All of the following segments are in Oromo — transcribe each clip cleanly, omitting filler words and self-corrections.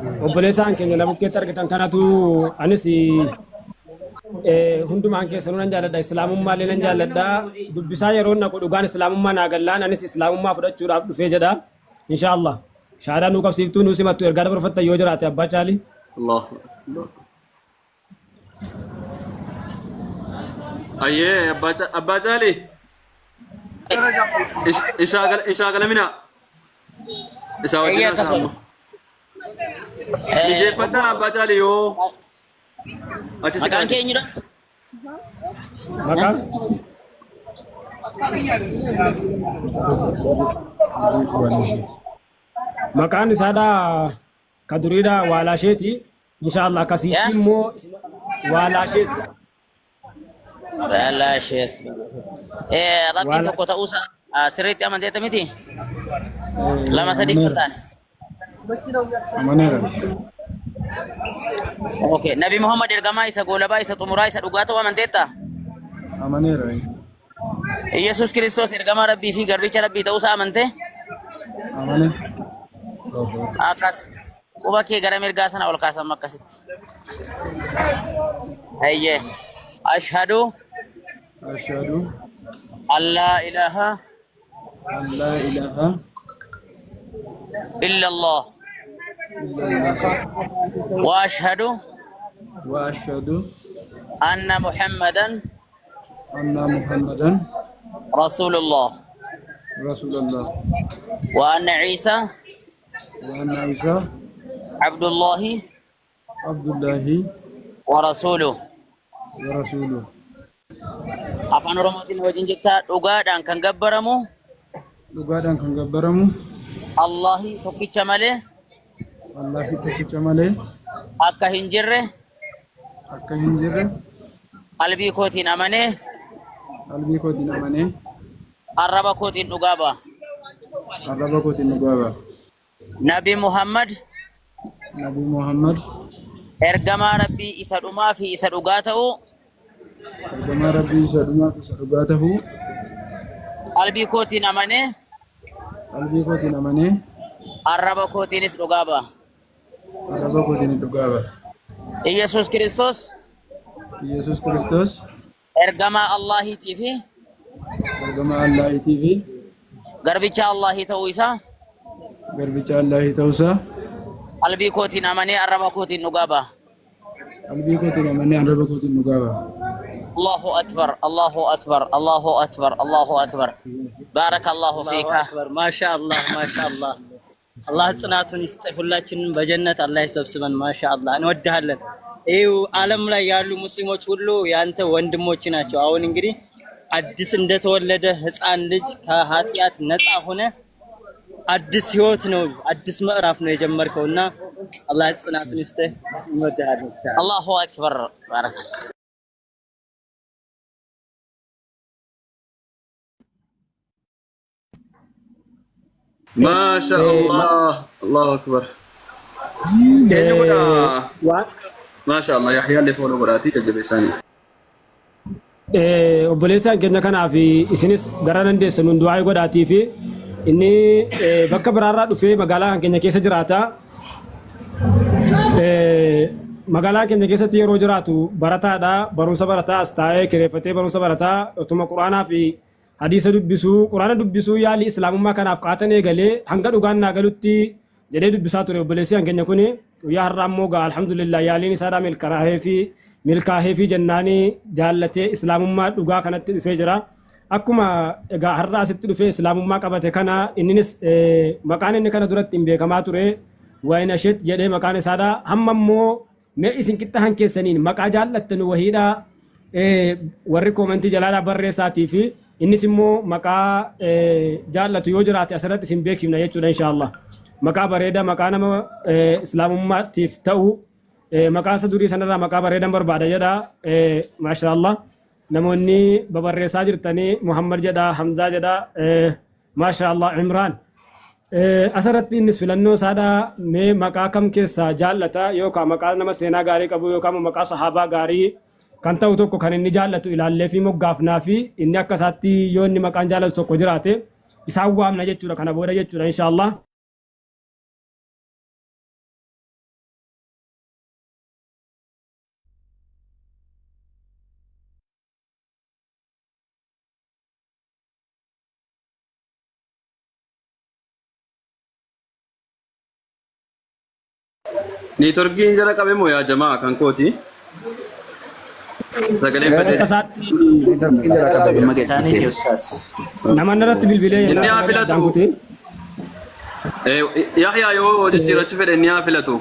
Obboleessaan keenya na bukkeetti argitan kanatu anis hundumaan keessanuu nan jaalladha. Islaamummaa illee nan jaalladha. Dubbisaa yeroo naqu dhugaan islaamummaa naa gallaan anis islaamummaa fudhachuudhaaf dhufee jedha. Inshaallah. Shahaadaa nuu qabsiiftuu nuu simattu ergaa dabarfattan yoo jiraate abbaa caalii. Allahu Akbar. Ayyee abbaa caalii. Isaa galaminaa. Isaa wajjin Eeyyee haasa'a akkasuma. amma. Mijeeffadhaa abbaa caalii yoo achi Maqaan siqaati. kee eenyudha? Maqaan? Maqaan isaadhaa ka duriidhaa Waalaasheeti. Inshaallah akkasiitti Yaa? immoo Waalaasheeti. Waalaasheet. Rabbiin Waala tokko ta'uusaa sirriitti amanteetta miti? Lama sadii kan Amaneera. taane. Amaneera. Okay. Nabi Muhammad ergamaa isa goolabaa isa xumuraa isa dhugaa ta'uu amanteetta? Amaneera. Yesuus Kiristoos ergamaa Rabbii fi garbicha Rabbii ta'uusaa amantee? Amane. Akkas. Quba kee gara mirgaa sana ol kaasa amma akkasitti. Hayyee. Ashhadu Ashhadu an laa ilaaha an laa ilaaha illa Allah illallah wa ashhadu wa ashhadu anna Muhammadan anna Muhammadan rasulullah rasulullah wa anna Isa wa anna Isa abdullahi abdullahi wa rasuluh. wa rasuluh. Afaan Oromootiin wajjin jettaa dhugaadhaan kan gabbaramu Dhugaadhaan kan gabbaramu Allahi tokkicha malee Allahi tokkicha malee akka hin jirre akka hin jirre qalbii kootiin amanee qalbii kootiin amanee arraba kootiin dhugaa ba'a. arraba kootiin dhugaa ba'a. Nabi Muhammad Nabi Muhammad ergamaa Rabbii isa dhumaa fi isa dhugaa ta'uu ergamaa Rabbii isa dhumaa fi isa dhugaa ta'uu qalbii kootiin amanee qalbii kootiin amanee arraba kootiinis dhugaa ba'a. arraba kootiin dhugaa ba'a. Iyyasuus Kiristoos Yesuus Kiristoos ergamaa Allaahiitii fi ergamaa Allaahiitii fi garbicha Allaahii ta'uu isaa garbicha Allaahii ta'uu isaa qalbii kootiin amanee arraba kootiin dhugaa ba'a. qalbii kootiin amanee arraba kootiin dhugaa ba'a. Allahu akbar, Allahu akbar, Allahu akbar, Allahu akbar. Baarakallahu Allahu fiika. akbar ማሻ አላህ ማሻ አላህ አላህ ጽናቱን ይስጥ። ሁላችንም በጀነት አላህ ይሰብስበን። ማሻ አላህ እንወድሃለን። ይኸው ዓለም ላይ ያሉ ሙስሊሞች ሁሉ ያንተ ወንድሞች ናቸው። አሁን እንግዲህ አዲስ እንደተወለደ ህፃን ልጅ ከኃጢአት ነፃ ሆነ አዲስ ህይወት ነው፣ አዲስ ምዕራፍ ነው የጀመርከው እና አላህ ጽናቱን ይስጥህ። እንወድሃለን። Allahu akbar. Baaraka. Maasha Allah. Allahu Akbar. Eenyu godha? Waan Maasha Allah. Yahyaa illee fooloo godhaatii jajjabeessaanii. Obboleessaan keenya kanaaf isinis gara dandeessan du'aa godhaatii fi inni bakka biraarraa dhufee magaalaa kan keenya keessa jiraata. Magaalaa keenya keessatti yeroo jiraatu barataadha. Barumsa barataa as taa'ee kireeffatee barumsa barataa otuma quraanaa fi hadiisa dubbisuu quraana dubbisuu yaalii islaamummaa kanaaf qaatan eegalee hanga dhugaan naa galutti jedhee dubbisaa ture obboleessi kan keenya kuni guyyaa har'aa immoo gaa alhamdulillah yaaliin isaadhaa milkaa'ee fi milkaa'ee fi jennaanii jaallatee islaamummaa dhugaa kanatti dhufee jira. Akkuma egaa har'a asitti dhufee islaamummaa qabate kana inninis maqaan inni kana duratti hin beekamaa ture Waayinasheet jedhee maqaan isaadha. Hamma immoo mee isin qixxahan keessaniin maqaa jaallattan wahiidha warri koomentii jalaadhaa barreessaatii fi innis immoo maqaa jaallatu yoo jiraate asirratti isin beeksifna jechuudha inshaallah. Maqaa bareeda maqaa nama islaamummaatiif ta'u maqaa isa durii sanarraa maqaa bareedan barbaada jedha maashaallah. Namoonni babarreessaa jirtanii Muhammad jedha Hamzaa jedha maashaallah Imraan. Asirratti innis filannoo isaadha mee maqaa kam keessaa jaallata yookaan maqaa nama seenaa gaarii qabu yookaan maqaa sahaabaa gaarii kan ta'u tokko kan inni jaallatu ilaallee fi moggaafnaa fi inni akka isaatti yoo inni maqaan jaallatu tokko jiraate isaan waamna jechuudha kana booda jechuudha inshaallah. Niitorkiin jala qabe moo yaa jamaa kan kooti? Sagaleen badee. Akka isaatti Niitorkiin jala qabe. Isaanii ustaas. nama irratti bilbilee Inni haa sagalee addaan filatu. kutee. Yahyaa yoo jijjiirachuu fedhe inni haa filatu.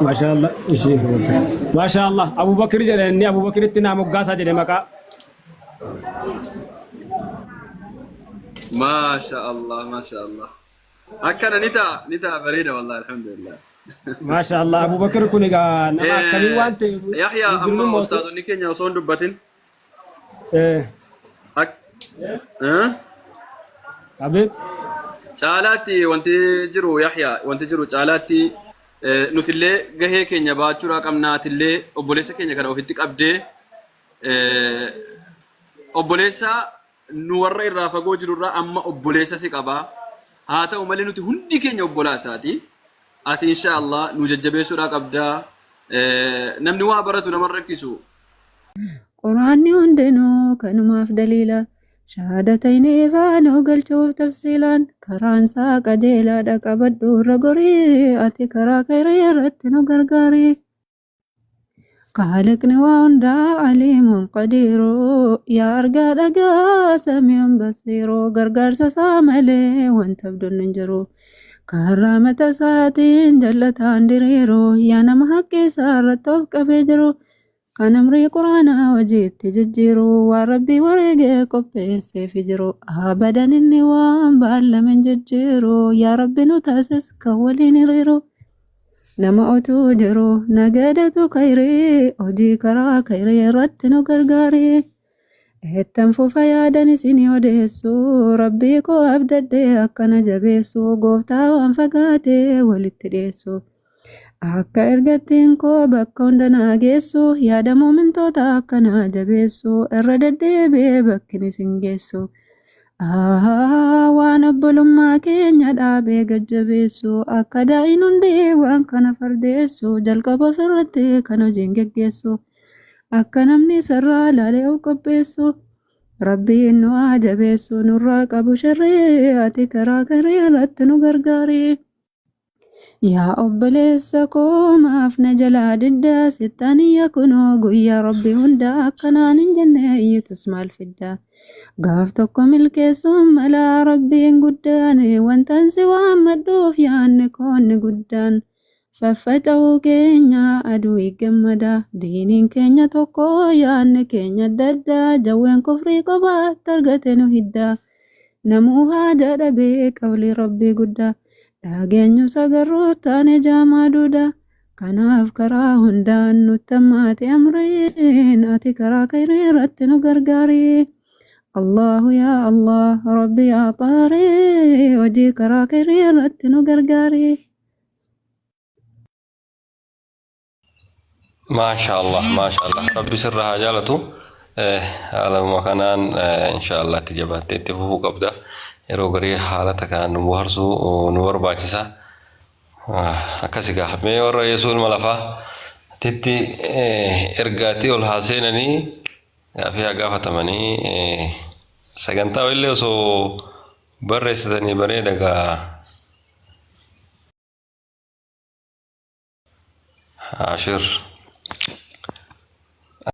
Maashaallah. Ishee. Maashaallah. Abubakar jedhe inni Abubakaritti naa moggaasaa jedhe maqaa. Maasha Allah, maasha Allah. Akkana ni ta'a, ni ta'a bareeda wallahi alhamdulillah. Maashaallah. Abubakar kun egaa nama akkamii waan ta'eef Yahyaa amma mujrimni mootii. ustaazonni keenya osoo hin dubbatin. Eh? Abeet. Caalaatti wanti jiru Yahyaa wanti jiru caalaatti nutillee gahee keenya baachuudhaa qabna atillee obboleessa keenya kana ofitti qabdee obboleessa nu warra irraa fagoo jirurraa amma obboleessa si qaba haa ta'u malee nuti hundi keenya obbolaa isaati ati insha Allah nu jajjabeessuudhaa qabdaa namni waa baratu nama rakkisu. Quraanni hundinuu kanumaaf daliila. Shahaadatayni faanoo galchuuf tafsiilaan karaan isaa qajeelaadha qabadhu irra gorii ati karaa khayrii irratti nu gargaari. Kaaliqni waa hundaa aliimuun qadiiruu yaa argaa dhagaa samiin basiiruu gargaarsa isaa malee wanta abduun hin jiru. Karaa mata isaatiin jallataan diriiru yaa nama haqqi isaa irratti of qabee jiru. Kan amrii quraanaa hojiitti jijjiiru waan rabbii wareegee qopheesseef jiru abadan inni waan baallame hin jijjiiru yaa rabbi nu taasis kan waliin hiriiru. Nama otuu jiru nagadatu khayrii hojii karaa khayrii irratti nu gargaari. Ettan fufa yaadan isinii odeessu rabbii koo abdadhee akkana jabeessu gooftaa waan fagaatee walitti dhiyeessu. Akka ergattiin koo bakka hunda naa geessu yaada muumintoota akka naa jabeessu irra deddeebi'ee bakkin isin geessu. Waan obbolummaa keenya dhaabee gajjabeessu akka daa'iin hundi waan kana fardeessu jalqaba ofirratti kan hojiin geggeessu akka namni sarraa laalee of qopheessu rabbiin nu haa jabeessu nurraa qabu sharrii ati karaa karii irratti nu gargaari. Yaa obboleessa koo maaf na jalaa diddaa sittaan iyya kunoo guyyaa rabbi hunda akkanaan hin jenne iyyitus maal fidda gaaf tokko milkeessuun malaa rabbiin guddaan wantan si waammadhuuf yaanni koonni guddaan faffaca'uu keenya aduu gammada diiniin keenya tokko yaanni keenya adda addaa jawween kufrii qofaatti argate nu hidda namuu haja dhabee qawlii rabbii guddaa dhageenyu sagarruu taane jaamaa duuda kanaaf karaa hundaan nutti hammaate amriin ati karaa khayrii irratti nu gargaari. Allahu yaa Allah rabbi yaa xaarii hojii karaa khayrii irratti nu gargaari. Maasha Allah, maasha Allah. Rabbi sirra haa jaalatu. Haaluma kanaan insha Allah itti jabaattee itti fufuu qabda. Yeroo garii haalata kanaan nu bohaarsuu nu barbaachisa. Akkasi gaa. Mee warra Yesuus ilma lafaa titti ergaatii ol haa seenanii gaafii haa gaafatamanii sagantaa illee osoo barreessitanii bareeda gaa. Ashir.